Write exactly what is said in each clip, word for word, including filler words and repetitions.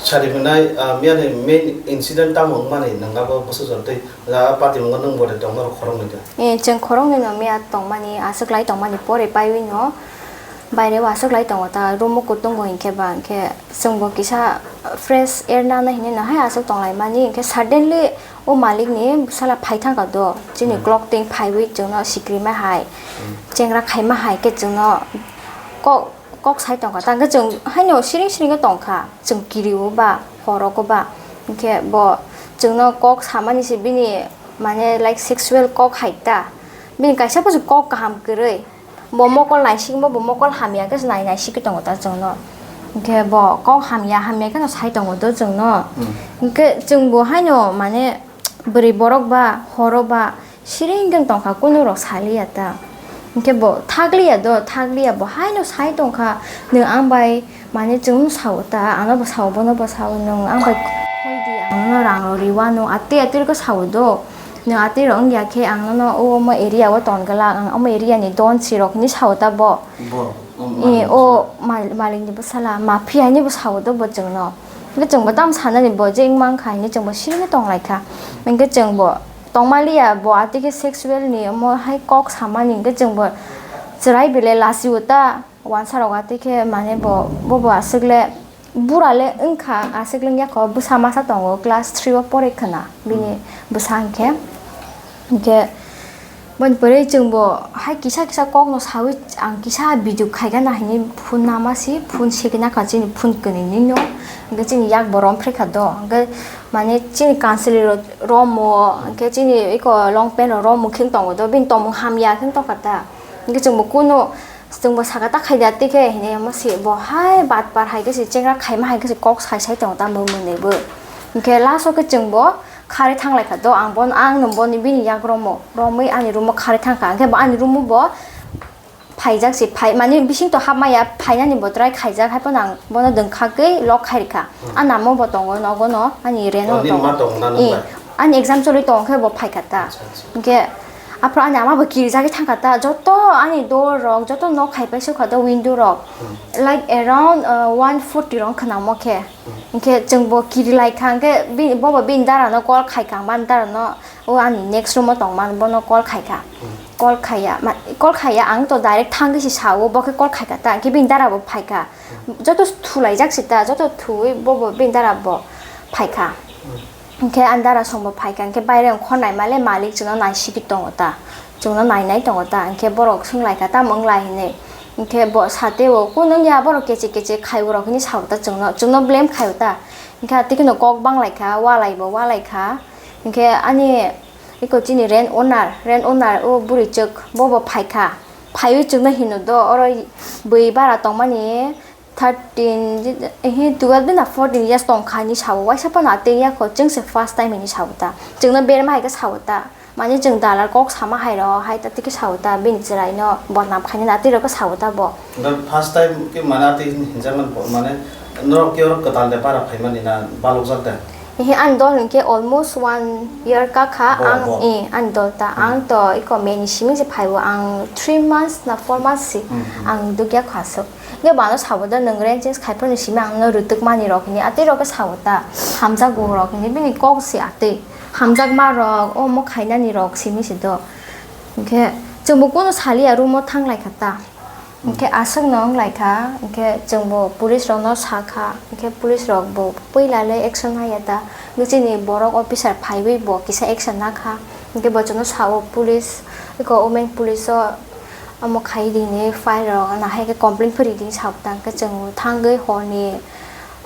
Sari hwnai, ah, miyani main incident tamo wngmani, nwnga bo bwsajor tei, ah, patimungo nwng bo de tong norok khoroknwi de. Eh, chwng khoroknwi no miya tongmani, aswk lai tongmani pore paiwi no baire o aswk lai tongo ta, room o kutung bo hinkhe ba, hinkhe chwng bo kisa fresh air nana hinwi no hai aswk tong lai mani, hinkhe suddenly o malik ni bwsala phai thangkha do, chini Hmm. clock ting phaiwi chwngno sikirima hai, Hmm. chengra khaima hai khe chwngno kok kok sai tongkha, tangkhe chwng haino siring siring khe tongkha, chwng kirio ba, horo ko ba, hinkhe bo chwngno kok samani se bini, mane, like, sexual kok hai ta, bini kaisa bo se kok kaham kwrwi, bo mokol naisikma bo mokol hamya khe se nai naisik tongo ta chwngno, hinkhe bo kok hamya hamya kheno sai tongo do chwngno, Hmm. hinkhe chwng bo haino, mane, bwrwi borok ba, horo ba, siring khe tongkha, kuno rok saliya ta. Hinkhe bo thakliya do, thakliya bo haino sai tongkha, "Nwng ang bai, mane, chwngno sao ta, ano bo sao, bono bo sao, nwng ang bai khoi di, ang nono rang rok riwano, atwi atwi rok sao do. Nwng atwi rok wngya khe ang nono o omo area o ton glak, ang omo area ni don si rok," hinwi sao ta bo. Bo, o Eh, malik o mal-, malik ni bwsala, mafia hinwi bo sao do bo chwngno. Hinkhe chwng bo tamo sanani bo je wngmang kha hinwi chwng bo siring tong lai kha. Hinkhe chwng bo tongmaliya bo atwi khe sexual ni omo hai kok samani hinkhe chwng bo chwrai belai lasi o ta wansa rok atwi khe mane bo, bo bo aswk le bura le wngkha aswk le wngya kho bwsa masa tongo class three o pore khna bini Hmm. bwsa hinkhe. Hinkhe boni pore chwng bo hai kisa kisa kok no sawi ang kisa video khaikha na hinwi phone nama si phone sekna kha chini phone kwnwi ni no hinkhe chini yak bo rom phre kha do hinkhe mane chini council rok romo hinkhe chini eko long pant rok romo khe tongo do bini tongmung hamya khe tongkha ta hinkhe chwng bo kunu chwng bo saka ta khaida tei khe hinwi omo si bo hai bat par hai khe si chengra khaima hai khe si kok sai sai tongo ta mwnwi bo hinkhe last o khe chwng bo kharwi thang lai kha do ang bono ang no boni bini yak romo romwi ani room o kharwi thang kha hinkhe bo ani room o bo phaijak si phai mane bising to hap maya phainani bo try khaijak hai phano ang bono dwng khagwi lock khai rikha Hmm. a namo bo tongo nogo no ani reno Oh, nini tongo ma tongo na nang Eh, bai? Ani exam choli tongo khe bo phaikha ta Acha, acha. Hinkhe aphuru ani ama bo kirijagwi thangkha ta joto ani door rok joto nok khai paisukha do window rok Hmm. like around uh, one forty rok khna mo khe Hinkhe chwng bo kiri lai kha, hinkhe bini, bo bo bini dara no call khai kha, mani dara no o ani next room o tong mani bono call khai kha. Hmm. Call khaiya, ma-, call khaiya ang to direct thangwi se sao, bo khe call khai kha ta, hinkhe bini dara bo phai kha. Hmm. Joto thulaijak se ta, joto thuwi bo bo bini dara bo phai kha. Hmm. Hinkhe ani dara song bo phai kha, hinkhe baire ongkhor nai male malik chwngno nai sigwi tongo ta. Chwngno nai nai tongo ta, hinkhe borok swng lai kha, "Tamo wng lai?" hinwi. Hinkhe bo sa tei o, "Kunu wngya, borok keche keche khai o rok," hinwi sa o ta chwngno, chwngno blame khai o ta. Hinkhe atwi kheno kok bang lai kha, wa lai bo wa lai kha. Hinkhe ani eko chini rent owner, rent owner o bwrwi chwk, bo bo phai kha. Phaiwi chwngno hino do, "Oro bwi bara tongmani thirteen, ehe, twelve na fourteen years tong kha," hinwi sa o. Waisa phano atwi ya kho, chwng se first time hinwi sa o ta. Chwngno berma hai khe sa o ta. Mane chwng dalar kok sama hai rok hai ta tei khe sa o ta, bini chwrai no bodnam khainani atwi rok khe sa o ta bo. Hwnkhe first time khe mane atwi hinjak mani bo, mane norok khe oro kwtal de bara phaimani na balokjak de? Ehe, ani dol hinkhe almost one year ka kha. Bo, ang, bo. Eh, ani dol ta. Hmm. Ang to eko May ni simi se phai o, ang three months na four months si Hmm, hmm. Ang dukya kha aswk. Hinkhe bo ano sa o ta, "Nwng rent change khai phano simi ang no rwtwk mani rok," hinwi atwi rok khe sa o ta. Hamjak bo rok hinwi bini kok se atwi. Hamjakma rok, omo khainani rok simi se do. Hinkhe chwng bo kunu saliya, room o thang lai kha ta. Hinkhe aswk no wng lai kha, hinkhe chwng bo police rok no sa kha, hinkhe police rok bo puila le action naiya ta. Hinkhe chini borok officer phaiwi bo kisa action na kha. Hinkhe bo chwngno sa o police, eko women police o omo khai di hinwi file rok nahai khe complaint phuri di hinwi sa o ta. Hinkhe chwng thangwi hor ni,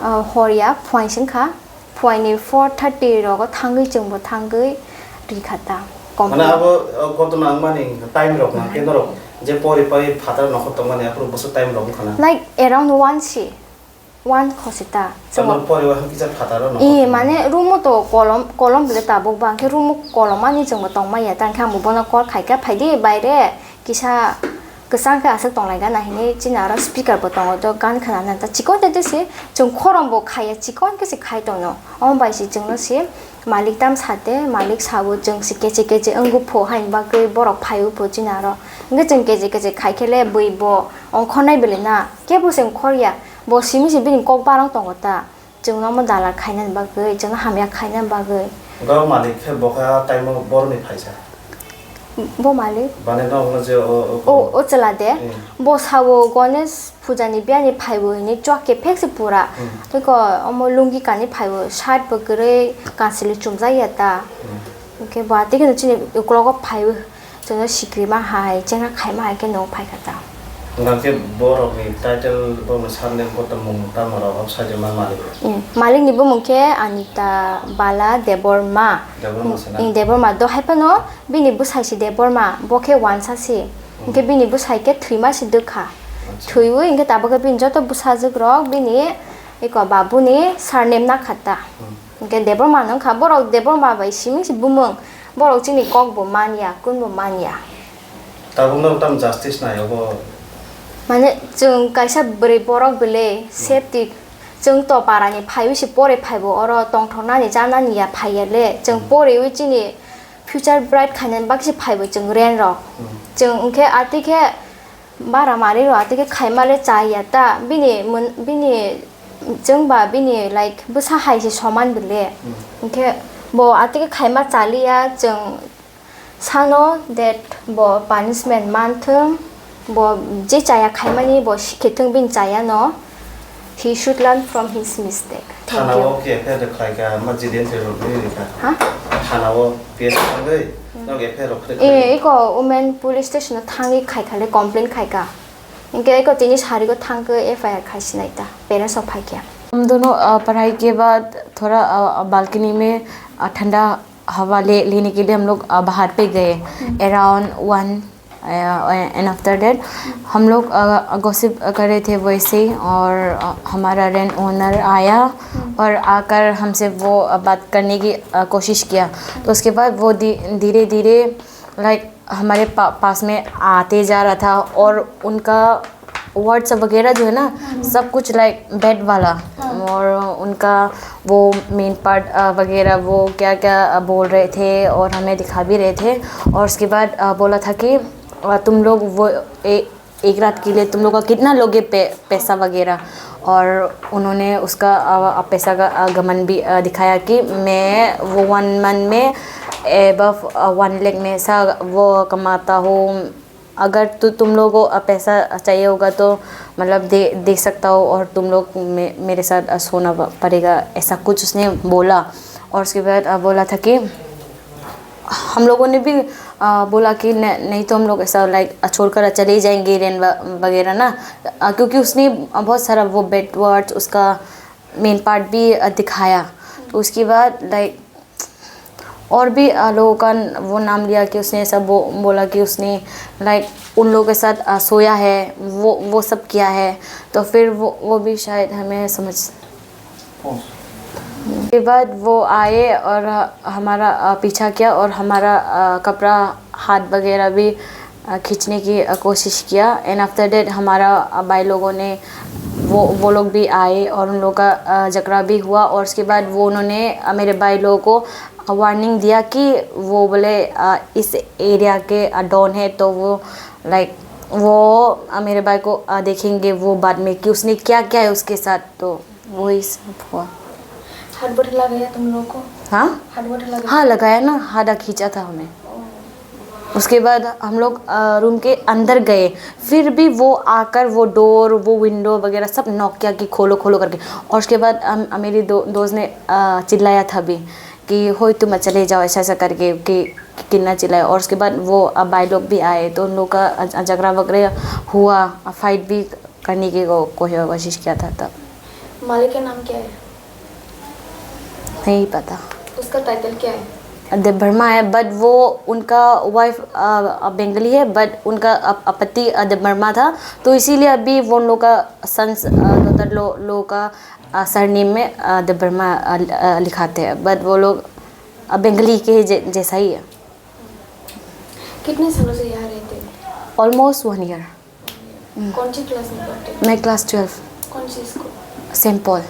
ah, hor ya phuaing se wng kha. Phuaini four thirty rogo thangwi chwngbo thangwi rikha ta. Mane abo, o, gotona wngmani time rok na khe norok je pori pai phataro nokhor tongmani aphuru bwswk time rok wngkha na? Like around one si, one khosi ta. Chwngbo pori o hakhe kisa phataro nokhor tongmani. Mane room o to kolom, kolom bwle tabuk ba, hwnkhe room o kolom ani chwngbo tongmaya ta, hwnkhe ang bo bono call khaikha, "Phaidi baire." Kisa kwchang khe aswk tonglaikha na hinwi chini aro speaker bo tongo, to gan khwnanani ta chikon tei tei se chwng khorang bo khaiya, chikon khe se khai tongno. Omo bai se chwngno se malik tam sa te, malik sabo chwng se keche keche wngwi pho haini bagwi borok phaiwi pho chini aro. Hwnkhe chwng keche keche khai khe le bui bo ongkhornai belai na, kebo se ongkhorya, bo simi se bini kok barang tongo ta. Chwngno omo dalar khainani bagwi, chwngno hamya khainani bagwi. Ga malik khe bo kha taimo boroni phaisa. Bo malik? Bane no hwnwi je o, o, O, o chwla de. Hmm. Bo sao Ganesh puja ni biyani phaibo hini chwk kephek se pura. Hmm. Tei ko omo lungi kani phaibo, shirt bo kwrwi kansili chumjak ya ta. Hmm. Hwnkhe bo atwi kheno chini uklogo phaiwi chwngno sikrima hai, chengra khaima hai khe no phai kha ta. Hwnkhe borokni title, borokni surname bo tongmung tamo rok, o sajima malik. Hmm. Malikni bumung khe Anita Bala Debbarma. Debbarma se na? Hmm, Debbarma. Do hai phano bini bwsai se Debbarma, bo khe wansa se. Hmm. Hwnkhe bini bwsai khe thwima se dwkha. Acha. Thwiwi hwnkhe tabuk khe bini joto bwsajwk rok bini eko babuni surname nakha ta. Hmm. Hwnkhe Debbarma no wngkha, borok Debbarma bai simi se bumung, borok chini kok bo manya, kun bo manya. Tabukno tam justice nai obo. Mane chwng kaisa bwrwi borok bele Hmm. safety, chwng to parani phaiwi se pore phaibo, oro tongthoknani chanani ya phaiya le, chwng Hmm. porewi chini future bright khainani bagwi se phaibo chwng rent rok. Hmm. Chwng hwnkhe atwi khe bara mari rok atwi khe khaima le chaya ta, bini mun-, bini chwng ba bini, like, bwsa hai se soman bele. Hmm. Hwnkhe bo atwi khe khaima chaliya, chwng sano that bo punishment manthwng, bo je chaya khaimani bo sikhe thwng bini chaya no. He should learn from his mistake. Thank you. Thana o khe F I R khlai kha, ma jidin se rok ni kha. Ha? Thana o P S thangwi, Hmm. nok F I R rok khlai E, kha. Iko women police station o thangwi khai kha le, complain khai kha. Hwnkhe iko tini sarigo thangkhe F I R khai sinai ta, parents rok phai khe. हम दोनों, अ, पढ़ाई के बाद थोड़ा, अ, बालकनी में, अ, ठंडा हवा ले, लेने के लिए हम लोग, अ, बाहर पे गए। हम्म। Around one, a, and after that हम लोग, अ, गॉसिप कर रहे थे वैसे ही, और, अ, हमारा रेंट ओनर आया हम्म। और आकर हमसे वो, अ, बात करने की, अ, कोशिश किया। तो उसके बाद वो धी-, धीरे-धीरे, लाइक, हमारे पा-, पास में आते जा रहा था और उनका वर्ड्स वगैरह जो है ना, हम्म। सब कुछ, लाइक, बैड वाला। हाँ। और उनका वो मेन पार्ट, अ, वगैरह वो क्या-क्या, अ, बोल रहे थे और हमें दिखा भी रहे थे। और उसके बाद, अ, बोला था कि, अ, तुम लोग वो ए-, एक रात के लिए तुम लोग का कितना लोगे पे-, पैसा वगैरह। और उन्होंने उसका, अ, पैसा का, अ, घमंड भी, अ, दिखाया कि मैं वो वन मंथ में एबव, अ, वन लाख में ऐसा वो कमाता हूँ। अगर तु-, तुम लोगों को, अ, पैसा चाहिए होगा तो मतलब दे, दे सकता हो और तुम लोग मे-, मेरे साथ, अ, सोना प-, पड़ेगा, ऐसा कुछ उसने बोला। और उसके बाद, अ, बोला था कि हम लोगों ने भी, अ, बोला कि न-, नहीं तो हम लोग ऐसा, लाइक, अ, छोड़कर चले ही जाएंगे रेंट व-, वगैरह ना, अ, क्योंकि उसने बहुत सारा वो बैड वर्ड्स, उसका मेन पार्ट भी, अ, दिखाया। तो उसके बाद, लाइक, और भी, अ, लोगों का न-, वो नाम लिया कि उसने ऐसा बो-, बोला कि उसने, लाइक, उन लोगों के साथ, अ, सोया है, वो, वो सब किया है। तो फिर वो, वो भी शायद हमें समझ उसके बाद वो आए और हमारा, अ, पीछा किया और हमारा, अ, कपड़ा, हाथ वगैरह भी, अ, खींचने की, अ, कोशिश किया। And after that हमारा, अ, भाई लोगों ने, वो, वो लोग भी आए और उन लोग का, अ, झगड़ा भी हुआ। और उसके बाद वो उन्होंने, अ, मेरे भाई लोगों को वार्निंग दिया कि वो बोले, अ, इस एरिया के, अ, डॉन है, तो वो, लाइक, वो, अ, मेरे भाई को, अ, देखेंगे वो बाद में कि उसने क्या किया है उसके साथ। तो वही सब हुआ। हाथ गोड़ लगाया तुम लोग को? हाँ? हाथ गोड़ लगाया? हाँ, लगाया ना, हाथ खींचा था हमें। ओ। उसके बाद हम लोग, अ, रूम के अंदर गए, फिर भी वो आकर वो डोर, वो विंडो वगैरह सब नॉक किया कि खोलो, खोलो करके। और उसके बाद हम, मेरी दो-, दोस्त ने, अ, चिल्लाया था भी कि, "होय, तुम चले जाओ," ऐसा, ऐसा करके कि, कि कितना चिल्लाया। और उसके बाद वो, अ, भाई लोग भी आए, तो उन लोग का, अ, झगड़ा वगैरह हुआ, अ, फाइट भी करने की को-, कोशिश किया था तब। मालिक का नाम क्या है? नहीं पता। उसका टाइटल क्या है? देव वर्मा है, but वो उनका वाइफ, अ, अ, बंगाली है, but उनका अप-, अपति, अ, देव वर्मा था, तो इसीलिए अभी वो उन लोग का सन्स, अ, डॉटर लो-, लोग का, अ, सरनेम में, अ, देव वर्मा, अ, अ, लिखाते हैं, but वो लोग, अ, बंगाली के जै-, जैसा ही है। कितने सालों से यहाँ रहते हैं? Almost one year। कौन सी क्लास में पढ़ते हैं? मैं क्लास ट्वेल्व। कौन सी स्कूल? Saint Paul.